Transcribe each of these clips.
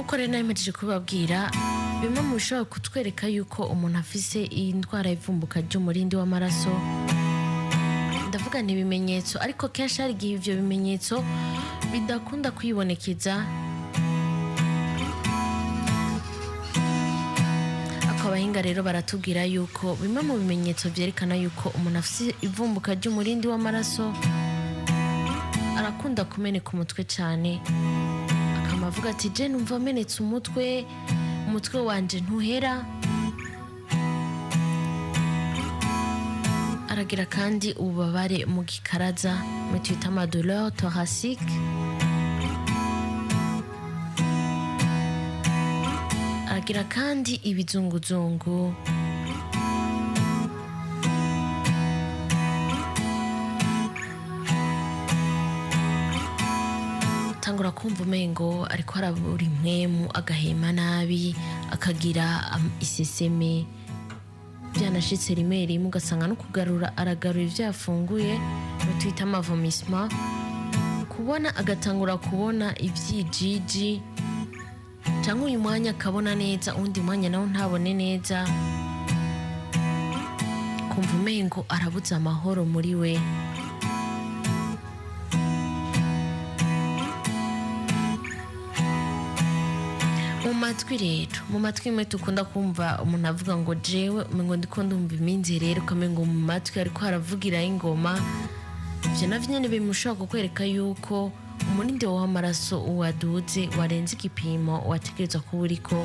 Nkuko rero nabimejeje kubabwira, bimwe mu bishobora kutwereka yuko umuntu afise iyi ndwara y'ivumbuka ry'umurindi w'amaraso, ndavuga ni ibimenyetso, ariko kenshi hari igihe ivyo bimenyetso bidakunda kwibonekeza. Ako abahinga rero baratubwira yuko bimwe mu bimenyetso vyerekana yuko umuntu afise ivumbuka ry'umurindi w'amaraso, arakunda kumeneka umutwe cane, akama avuga ati: "Je numva amenetse umutwe, umutwe wanje ntuhera." Aragira kandi ububabare mu gikaraza, mu twita amadouleur thoracique. Aragira kandi ibizunguzungu. Tangura kumva umengo ariko arabura impwemu, agahema nabi, akagira iseseme. Byanashitse rimwe rimwe ugasanga no kugarura aragarura ivyo yafunguye, twita amavomisma. Kubona agatangura kubona ivyijiji, canke uyu mwanya akabona neza, uwundi mwanya nawo ntabone neza. Kumva umengo arabuze amahoro muri we. Mu matwi rero, mu matwi imwe dukunda kumva umuntu avuga ngo: "Jewe umengo ndiko ndumva iminzerere", ukamengo mu matwi ariko haravugirayo ingoma. Ivyo navyo nyene bimushobora kukwereka yuko umurindi w'amaraso waduze, warenze igipimo wategerezwa kuba uriko,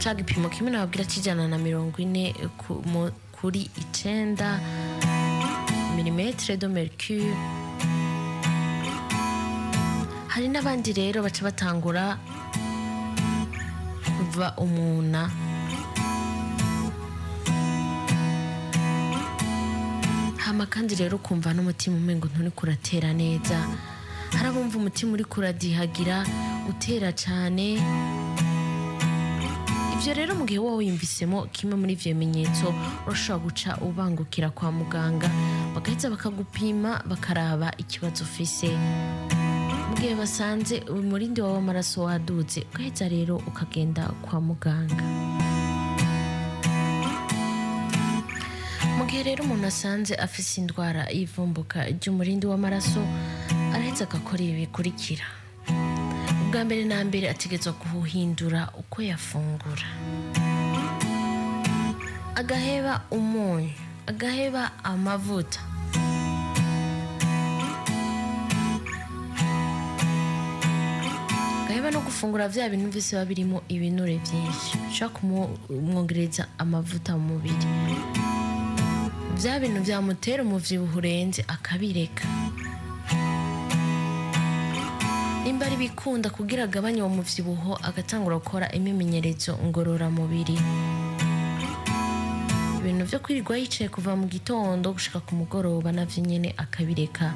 ca gipimo kimwe nababwira c'140 kuri 9 millimètre de mercure. Hari n'abandi rero baca batangura kuva umuna. Hama kandi rero ukumva n'umutima umengo nturiko uratera neza. Hari abumva umutima uriko uradihagira, utera cane. Ivyo rero, mu gihe wowe wiyumvisemo kimwe muri ivyo bimenyetso, urashobora guca ubangukira kwa muganga, bagaheza bakagupima, bakaraba ikibazo ufise. Mu gihe basanze umurindi wawe w'amaraso waduze, ugaheza rero ukagenda kwa muganga. Mu gihe rero umuntu asanze afise indwara y'ivumbuka ry'umurindi w'amaraso, araheza agakora ibi bikurikira. Ubwa mbere na mbere, ategerezwa guhindura uko yafungura, agaheba umunyu, agaheba amavuta, agaheba no gufungura vya bintu vyose biba birimo ibinure vyinshi bishobora kumwongereza amavuta mu mubiri. Vya bintu vyamutera umuvyibuho urenze akabireka nimba ari bikunda. Kugira agabanye uwo muvyibuho, agatangura gukora imimenyerezo ngororamubiri. Ibintu vyo kwirirwa yicaye kuva mu gitondo gushika ku mugoroba navyo nyene akabireka.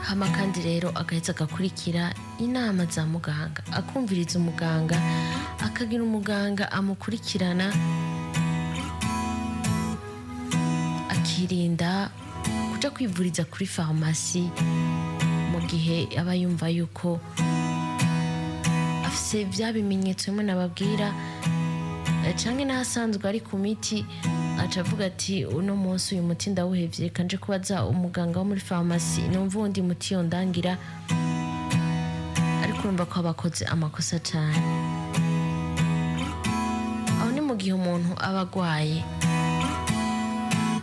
Hama kandi rero agaheza agakurikira inama za muganga, akumviriza umuganga, akagira umuganga amukurikirana, akirinda kuja kwivuriza kuri farumasi mu gihe aba yumva yuko afise vya bimenyetso bimwe nababwira, canke n'ahasanzwe ari ku miti, aca avuga ati: "Uno munsi uyu muti ndawuhevye, reka nje kubaza umuganga wo muri farumasi numva uwundi muti yondangira." Ariko urumva ko aba akoze amakosa cane. Aho ni mu gihe umuntu aba agwaye.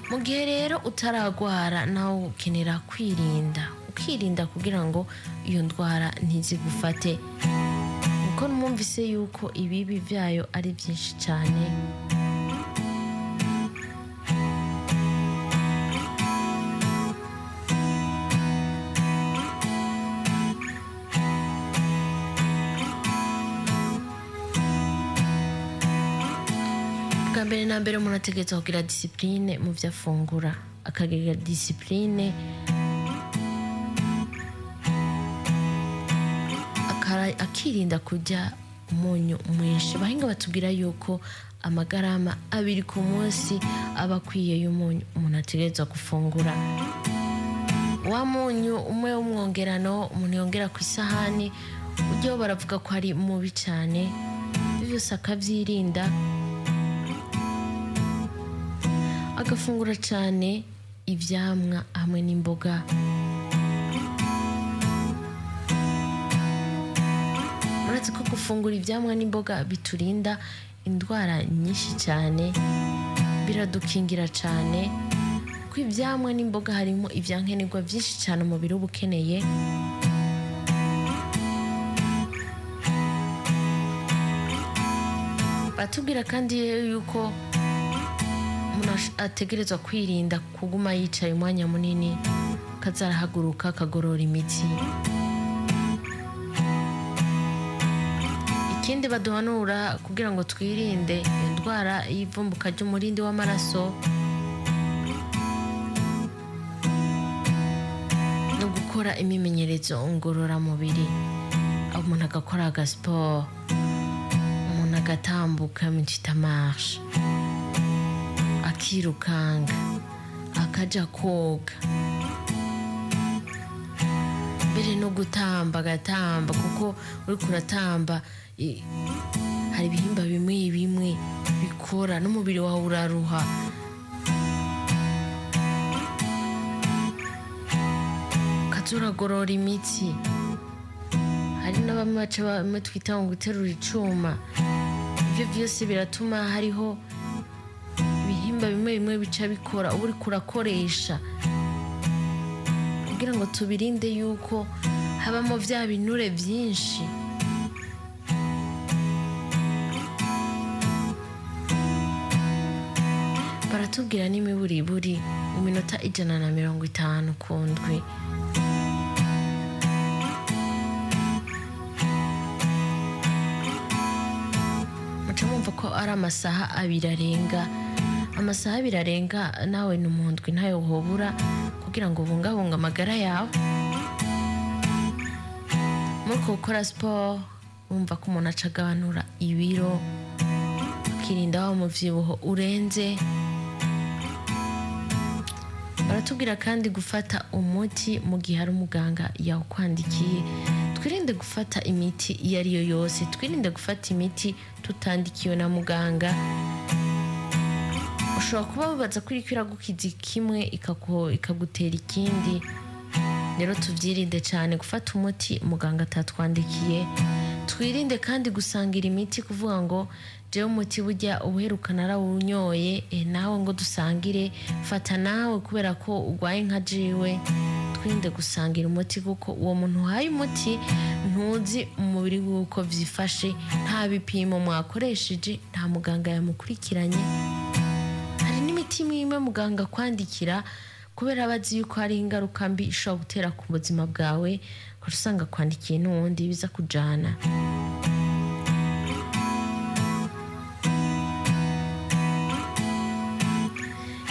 Mu gihe rero utaragwara, nawe ukenera kwirinda, ukirinda kugira ngo iyo ndwara ntizigufate, kuko mwumvise yuko ibibi vyayo ari vyinshi cane. Bwa mbere na mbere, umuntu ategerezwa kugira disipurine mu vyo afungura, akagira disipurine, akirinda kurya Umunyu mwinshi, abahinga batubwira yuko amagarama 2 ku munsi aba akwiye y'umunyu umuntu ategerezwa gufungura. Wa munyu umwe w'umwongerano umuntu yongera ku isahani ujyaho, baravuga ko ari mubi cyane. Ibyo byose akabyirinda, agafungura cyane ivyamwa hamwe n'imboga. Uretse ko gufungura ivyamwa n'imboga biturinda indwara nyinshi cyane, biradukingira cyane, kuko ivyamwa n'imboga harimo ivyankenerwa byinshi cyane umubiri uba ukeneye. Batubwira kandi yuko umuntu ategerezwa kwirinda kuguma yicaye umwanya munini, akaza arahaguruka akagorora imitsi. Ikindi baduhanura kugira ngo twirinde indwara y'ivumbuka ry'umurindi w'amaraso no gukora imimenyerezo ngororamubiri, aho umuntu agakora agasiporo, umuntu agatambuka mu twita marshe, akirukanga, akaja koga, mbere no gutamba agatamba, kuko uriko uratamba hari ibihimba bimwe bimwe bikora n'umubiri wawe uraruha. Ukaza uragorora imitsi. Hari na bamwe baca bamwe twita ngo guterura icuma. Ivyo vyose biratuma hariho ibihimba bimwe bimwe bica bikora uba uriko urakoresha, kugira ngo tubirinde yuko habamo vya binure vyinshi. Baratubwira n'imiburiburi iminota 150 ku ndwi. Muca mwumva ko ari amasaha 2 arenga, amasaha 2 arenga nawe ni mu ndwi ntayo wobura kugira ngo ubungabunge amagara yawe. Muri uko gukora siporo wumva ko umuntu aca agabanura ibiro, akirinda wa muvyibuho urenze. Baratubwira kandi gufata umuti mu gihe hari umuganga yawukwandikiye. Twirinde gufata imiti iyo ari yo yose, twirinde gufata imiti tutandikiwe na muganga. Ushobora kuba wibaza ko iriko iragukiza kimwe ikagutera ikindi. Rero tuvyirinde cane gufata umuti muganga atatwandikiye. Twirinde kandi gusangira imiti, kuvuga ngo jewe umuti burya ubuheruka narawunyoye, nawe ngo dusangire, fata nawe kubera ko urwaye nka jewe. Twirinde gusangira umuti, kuko uwo muntu uhaye umuti ntuzi umubiri wiwe uko vyifashe, nta bipimo mwakoresheje, nta muganga yamukurikiranye. Hari n'imiti imwe imwe muganga akwandikira kubera aba azi yuko hari ingaruka mbi ishobora gutera ku buzima bwawe, ugaca usanga akwandikiye n'uwundi biza kujana.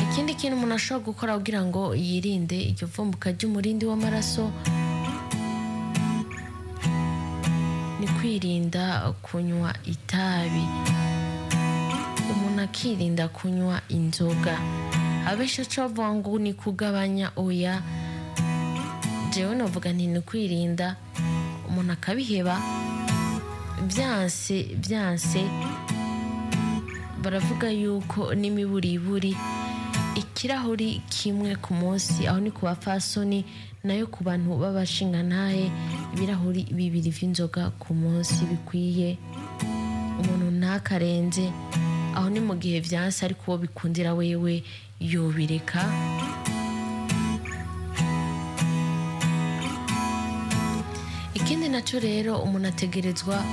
Ikindi kintu umuntu ashobora gukora kugira ngo yirinde iryo vumbuka ry'umurindi w'amaraso ni kwirinda kunywa itabi, umuntu akirinda kunywa inzoga. Abenshi baca bavuga ngo ni kugabanya, oya, jewe novuga nti ni kwirinda, umuntu akabiheba. Vyanse vyanse, baravuga yuko n'imiburiburi ikirahuri kimwe ku munsi, aho ni ku bapfasoni, nayo ku bantu b'abashingantahe ibirahuri 2 vy'inzoga ku munsi bikwiye, umuntu ntakarenze. Aho ni mu gihe vyanse, ariko uwo bikundira wewe yobireka. Ikindi naco rero, umuntu ategerezwa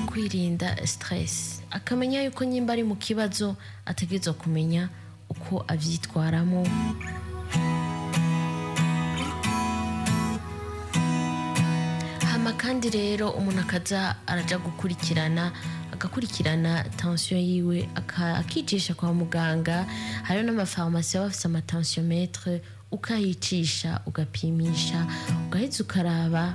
kwirinda stress, akamenya yuko nyimba ari mu kibazo ategerezwa kumenya uko avyitwaramo. Hama kandi rero umuntu akaza araja gukurikirana, agakurikirana tension yiwe, akicisha kwa muganga. Hariho n'amafarumasi baba bafise amatensiometre, ukayicisha ugapimisha, ugaheza ukaraba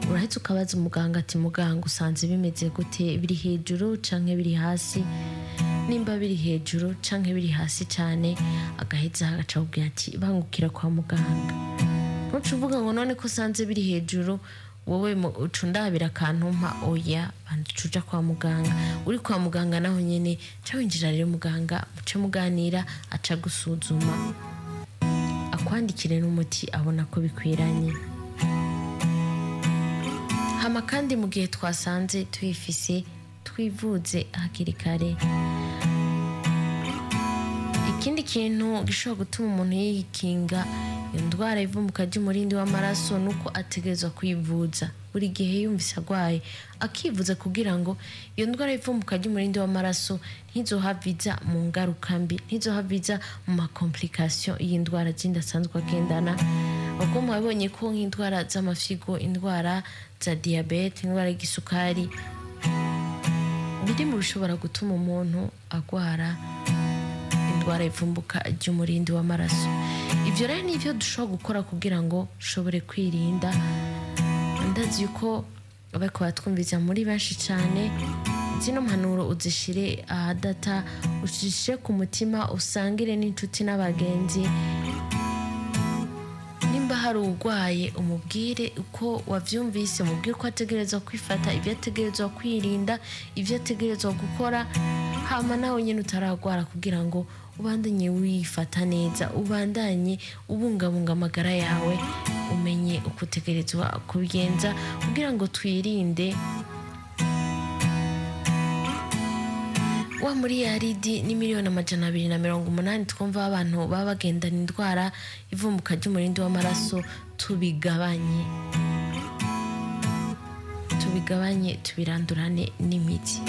Urahetse ukabaza umuganga ati: "Muganga, usanze bimeze gute? Biri hejuru canke biri hasi?" Nimba biri hejuru canke biri hasi cane, agaheza agaca akubwira ati: "Bangukira kwa muganga." Ntuce uvuga ngo: "None ko usanze biri hejuru, wowe uca undabira akantu mpa?" Oya, banza uca uja kwa muganga. Uri kwa muganga naho nyene, ca winjira rero, muganga muce muganira, aca gusuzuma, akwandikire n'umuti abona ko bikwiranye. Hama kandi mu gihe twasanze tuyifise, twivuze hakiri kare. Ikindi kintu gishobora gutuma umuntu yikinga iyo ndwara ivumbuka ry'umurindi w'amaraso ni uko ategerezwa kwivuza buri gihe yumvise agwaye, akivuza kugira ngo iyo ndwara y'ivumbuka ry'umurindi w'amaraso ntizohave iza mu ngaruka mbi, ntizohave iza mu makomplikasiyo y'indwara zindi asanzwe agendana. Ubwo mwabonye ko nk'indwara z'amafyigo, indwara za diyabete, indwara y'igisukari biri mu bishobora gutuma umuntu agwara indwara ivumbuka ry'umurindi w'amaraso. Ibyo rero ni ibyo dushobora gukora kugira ngo ushobore kwirinda. Ndazi yuko bariko baratwumviza muri benshi cyane. Zino mpanuro uzishire ahadata, uzishire ku mutima, usangire n'inshuti n'abagenzi. Nimba hari urwaye, umubwire uko wavyumvise, umubwire uko ategerezwa kwifata, ibyo ategerezwa kwirinda, ibyo ategerezwa gukora. Hama nawe nyine utaragwara, kugira ngo ubandanye wifata neza, ubandanye ubungabunga amagara yawe, umenye uko utegerezwa kubigenza kugira ngo twirinde wa muri yaridi ni 280 miliyoni twumva abantu baba bagendana indwara ivumbuka ry'umurindi w'amaraso. Tubigabanye, tubigabanye, tubirandurane n'imiti.